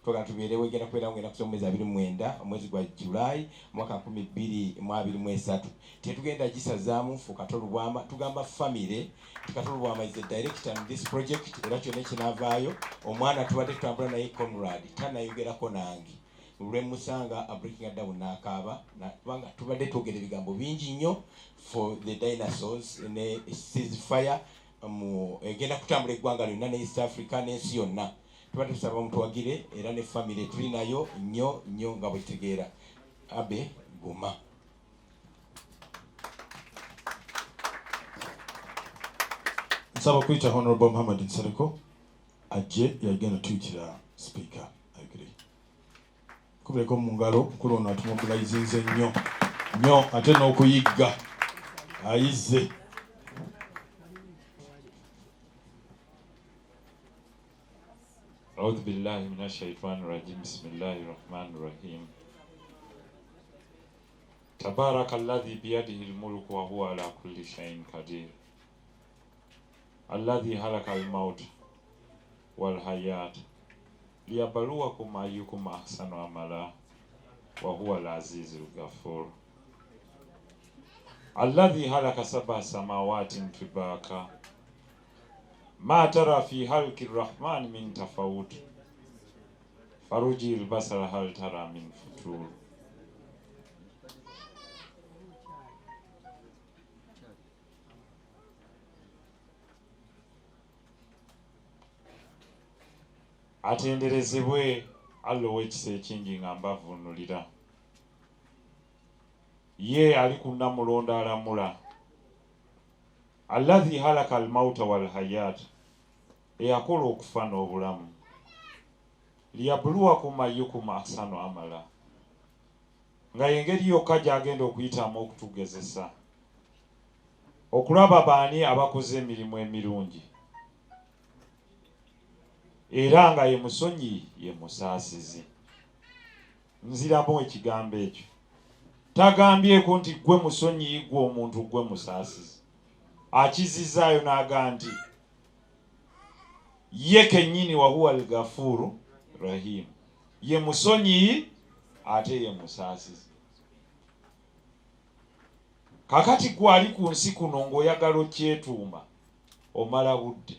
Twagala tubeerewo, egenda kubeerawo ng'ennaku z'omwezi 29 omwezi gwa July mwaka 2023. Tetugenda gisazaamu ffe Kato Lubwama, tugamba family nti Kato Lubwama is the director in this project, era kyonna ekinaavaayo omwana tubadde tutambula naye Conrad tanayogerako nange lwemusanga abreakinga down n'akaaba, kubanga tubadde twogera ebigambo bingi nnyo for the dinosaurs ne ceasefire mu egenda kutambula eggwanga lyonna ne East Africa n'ensi yonna. Tubadde tusaba mutuwagire era ne family tuli nayo nnyo nnyo nga bwe kitegeera. Abe guma. Nsaba kuyita Honorable Muhammad Nsereko ajje yagenda tuyitira speaker ayogere. Kubireko mu ngalo mukulu ono atumobilizinze nnyo nnyo ate n'okuyigga ayizze. Audhu billahi minash shaitani rajim. Bismillahir rahmanir rahim. Tabaraka alladhi biyadihi almulku wa huwa ala kulli shay'in qadir. Alladhi halaka almaut wal hayat liyabluwakum ayyukum ahsanu amala wa huwa al-azizul ghafur. Alladhi halaka sab'a samawatin tibaka ma tara fi halki rrahmani min tafawut faruji albasara hal tara min futur. Atenderezebwe Allah ow'ekisa ekingi nga mbavvuunulira. Ye ali ku nnamulondo alamula. Alladhi halaka almauta wal hayat, eyakola okufa n'obulamu. Liyabluwakum ayyukum ahsanu amala, nga y'engeri yokka gy'agenda okuyitamu okutugezesa okulaba baani abakoze emirimu emirungi, era nga ye musonyiyi ye musaasizi. Nziramu ekigambo ekyo. Tagambyeko nti ggwe musonyiyi ggwe omuntu ggwe musaasizi. Akizizzaayo n'agaa nti ye kennyini wahuwa al-Ghafuuru Rahim, ye musonyiyi ate ye musaasizi. Kakati ggwe ali ku nsi kuno ng'oyagala okyetuuma omala budde.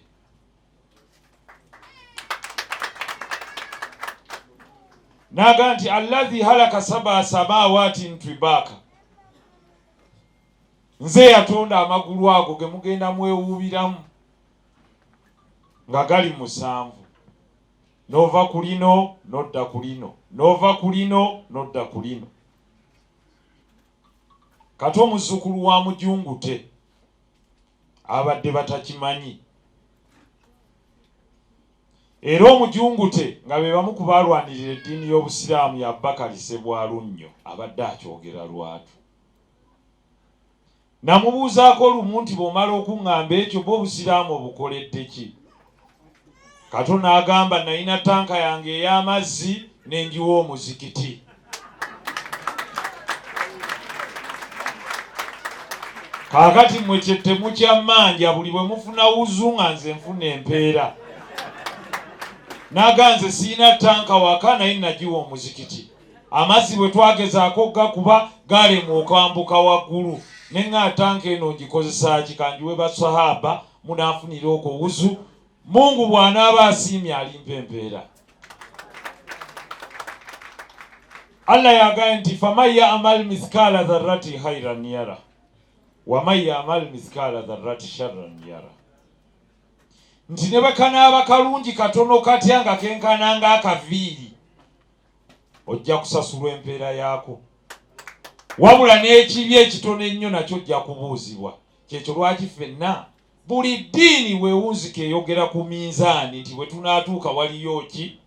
N'agaa nti alladhi halaka sab'a samaawatin tibaka, nze yatonda amagulu ago ge mugenda mwewuubiramu nga gali 7, n'ova ku lino n'odda ku lino, n'ova ku lino n'odda ku lino. Kati omuzzukulu wa Mujungute abadde batakimanyi, era Omujungute nga be bamu ku baalwanirira eddiini y'Obusiraamu ya Bakari Ssebwalunnyo abadde akyogera lwatu. Namubuuzaako lumu nti bw'omala okuŋŋamba ekyo bwo Obusiraamu obukoledde ki? Kato n'agamba nalina ttanka yange ey'amazzi ne ngiwa omuzikiti. Kaakati mmwe kye temukyamanja, buli bwe mufuna wuzu nga nze nfuna empeera. N'agamba nze sirina ttanka waka naye nagiwa omuzikiti. Amazzi bwe twagezaako gakuba gaalemwa okwambuka waggulu, ne ŋŋaa ttanka eno ngikozesa ki, kangiwe basahaba munaafunira okwo wuzu, Mungu bw'anaaba asiimye alimpa empeera. Allah yagambye nti faman ya'mal mithqala dharrati khairan yara wa man ya'mal mithqala dharrati sharran yara, nti ne bwe kanaaba kalungi katono katya nga kenkana ng'akaviiri ojja kusasulwa empeera yaako, wabula n'ekibi ekitono ennyo nakyo ojja kubuuzibwa. Kyekyo lwaki ffenna buli ddiini weewunzika eyogera ku minzaani nti bwe tunaatuuka waliyo ki?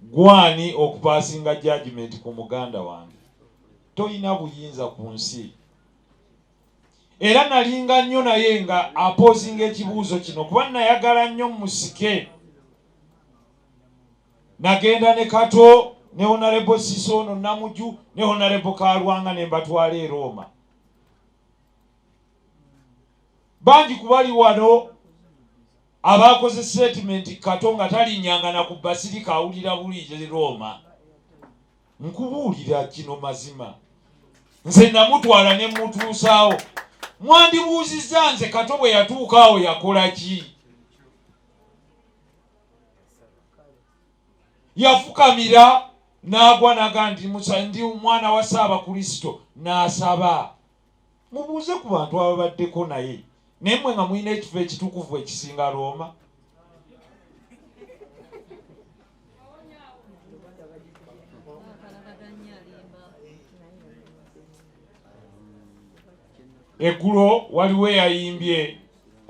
Gwani okupaasinga judgment ku muganda wange? Tolina buyinza ku nsi. Era nalinga nnyo naye nga apoozinga ekibuuzo kino kuba nayagala nnyo musike. Nagenda ne Kato ne Honorable Sisono Namuju ne Honorable Kalwanga ne mbatwala e Roma. Bangi ku bali wano Abakoze statement Kato nga talinyanga na ku basirika awulira buli Roma. Nkubuulira kino mazima, nze namutwala ne mutuusaawo. Mwandibuuzizza nze Kato bwe yatuuka awo yakola ki? Yafukamira n'agwa naga nti ndi mwana wa Ssaabakristo, n'asaba. Mubuuze ku bantu ababaddeko naye, naye mmwe nga mulina ekifo ekitukuvu ekisinga Rooma. Eggulo waliwo eyayimbye,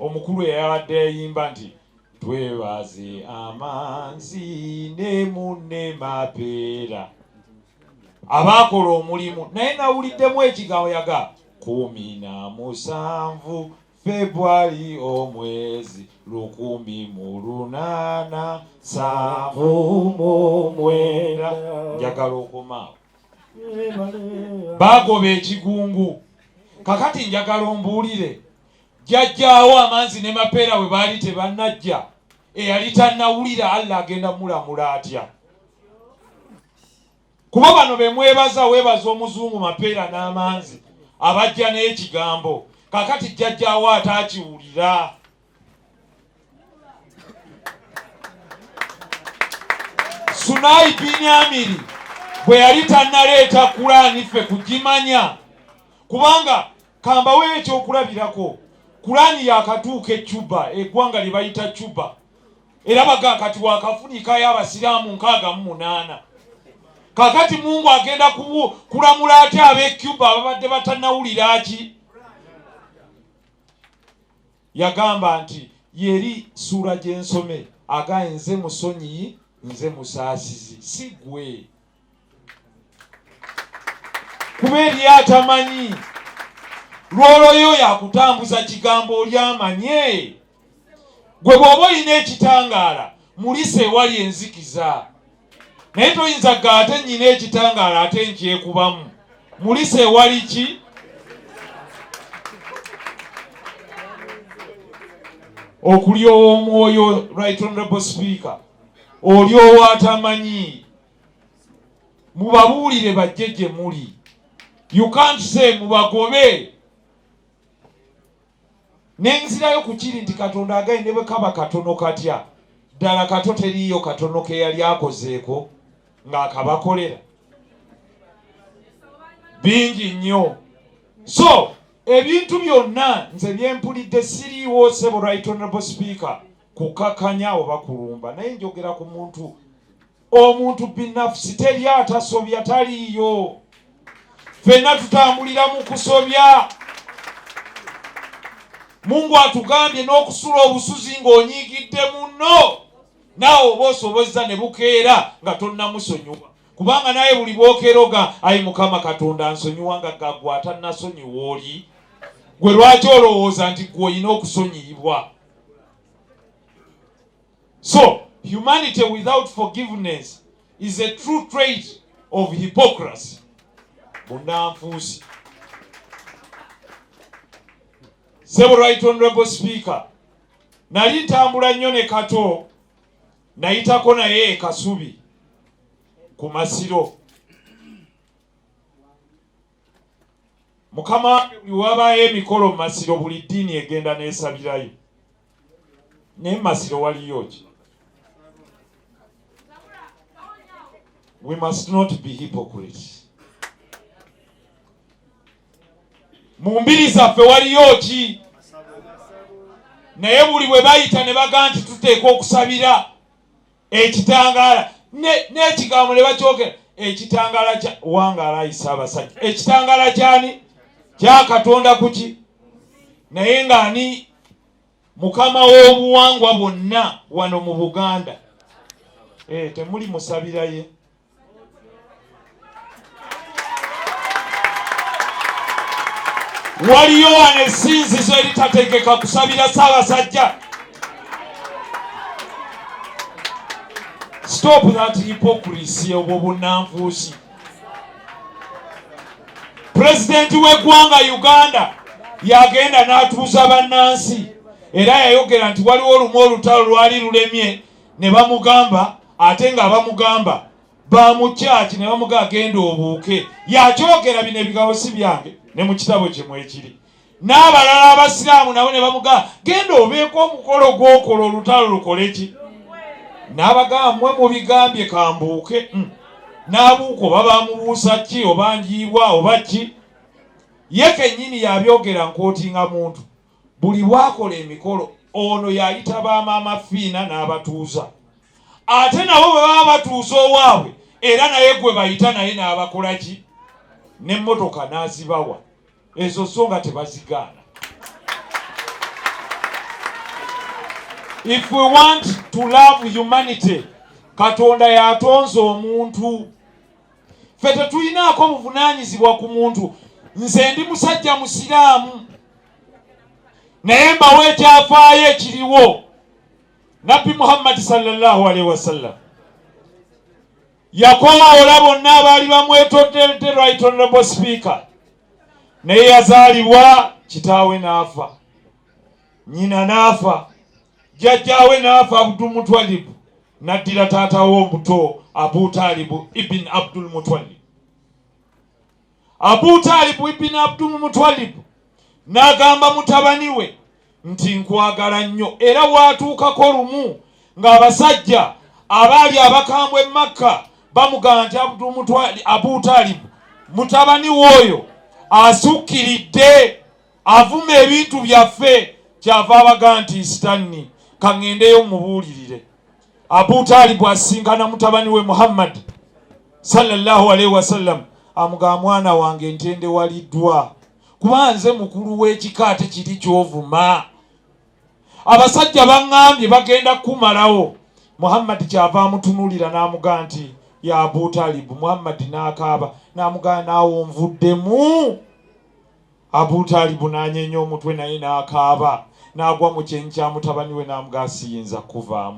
omukulu eyabadde yayimba nti twebaze amanzi ne munne Mapeera abaakola omulimu, naye nawuliddemu ekigambo yaga 17 Februari omwezi 1879. Njagala okomaawo. Bagoba ekigungu. Kakati njagala ombuulire, jjajjaawo amanzi ne Mapeera bwe baali tebannajja, eyali tannawulira Allah agenda mulamula atya? Kuba bano be mwebaza, weebaza omuzungu Mapeera n'amanzi abajja n'ekigambo. Kakati jjajjaawo ataakiwulira. Sunai bin Amiri bwe yali tannaleeta Kulaani ffe kugimanya, kubanga kambaweeyo ekyokulabirako, Kulaani yakatuuka e Cuba, eggwanga lye bayita Cuba, era baga kati wakafunikayo abasiraamu 68. Kakati Mungu agenda kulamula atya ab'e Cuba ababadde batannawulira ki? Yagamba nti yeri ssuula gye nsome, agaye nze musonyiyi, nze musaasizi, si gwe. Kuba eri atamanyi lwoloyo yakutambuza kigambo oli amanye. Gwe bw'oba olina ekitangaala mulisa ewali enzikiza, naye toyinza ga ate nnyina ekitangaala ate nkyekubamu. Mulisa ewali ki? Okulyowa omwoyo, Right Honorable Speaker, olyowa atamanyi. Mubabuulire bajje gye muli. You can't say mubagobe. Nenzirayo ku kiri nti Katonda agaye ne bwe kaba katono katya, ddala Kato teriiyo katono ke yali akozeeko ng'akabakolera bingi nnyo. So ebintu byonna nze bye mpulidde siriiwo, ssebo Right Honorable Speaker, kukakanya oba kulumba, naye njogera ku muntu. Omuntu binafsi teri atasobya, taliiyo. Ffenna tutambulira mu kusobya. Mungu atugambye n'okusula obusuzi ng'onyiigidde munno, naawe oba osobozza ne bukeera nga tonnamusonyiwa, kubanga naye buli bw'okeera oga ayi Mukama Katonda nsonyiwa, nga gagwe atannasonyiwa oli gwe. Lwaki olowooza nti gwe olina okusonyiyibwa? So humanity without forgiveness is a true trait of hypocrisy. Bunnanfuusi. Ssebo Right Honorable Speaker, nali ntambula nnyo ne Kato, nayitako naye e Kasubi ku Masiro. Mukama wange buli wabaayo emikolo mu Masiro, buli ddiini egenda n'esabirayo. Naye Masiro waliyo ki? We must not be hypocrites. Mu mbiri zaffe waliyo ki? Naye buli bwe bayita ne baga nti tuteekwa okusabira ekitangaala n'ekigambo ne bakyogera, ekitangaala kya wangaala ayi Ssaabasajja, ekitangaala kyani? Kya Katonda kuki? Naye ng'ani mukama w'obuwangwa bwonna wano mu Buganda? Temuli musabiraye. Waliyo wano essinzizo eritategeka kusabira Ssaabasajja. Stop that hypocrisy, obwo bunnanfuusi. Pulezidenti w'eggwanga Uganda yagenda n'atuuza bannansi. Era yayogera nti waliwo olumu olutalo lwali lulemye ne bamugamba, ate nga bamugamba bamukyaki ne bamugamba genda obuuke. Yakyogera bino ebigambo si byange, ne mu kitabo kye mwekiri. N'abalala abasiraamu nabo ne bamugamba genda obeeko omukolo gw'okola olutalo lukole ki, n'abagamba mmwe mubigambye kambuuke. N'abuuka oba bamubuusa ki oba njiibwa oba ki, ye kennyini yabyogera nkootinga muntu. Buli bw'akola emikolo ono yayita bamaama Fiina n'abatuuza, ate nabo bwe baba batuuza owaabwe era naye gwe bayita naye n'abakola ki, n'emmotoka n'azibawa. Ezo zo nga tebazigaana. If we want to love humanity, Katonda yatonze omuntu. Ffe tetulinaako buvunaanyizibwa ku muntu. Nze ndi musajja musiraamu, naye mbawo ekyafaayo ekiriwo. Nabbi Muhammadi sallallahu alaihi wasallam yakoowoola bonna abaali bamwetodde, Right Honorable Speaker, naye yazaalibwa kitaawe n'afa, nnyina n'afa, jjajjaawe n'afa Abdul Mutwalibu, n'addira taata we omuto Abu Talibu ibn Abdul Mutwalib. Abu Talibu ibn Abdul Mutwalib n'agamba mutabani we nti nkwagala nnyo. Era waatuukako lumu ng'abasajja abaali abakambwe e Makka bamugamba nti Abu Talibu mutabani w'oyo asukkiridde, avuma ebintu byaffe. Kyava abaga nti sitanni kaŋŋendeyo mubuulirire. Abu Talibu asinkana mutabani we Muhammad sallallahu alaihi wasallam, amugamba mwana wange ntendewaliddwa kuba nze mukulu w'ekika ate kiri ky'ovuma. Abasajja baŋŋambye bagenda kukumalawo. Muhammad kyava amutunuulira n'amugamba nti ya Abu Talibu. Muhammad n'akaaba n'amugamba naawe onvuddemu. Abu Talibu n'anyeenya omutwe naye n'akaaba n'agwa mu kyenyi kya mutabani we n'amugamba siyinza kuvaamu.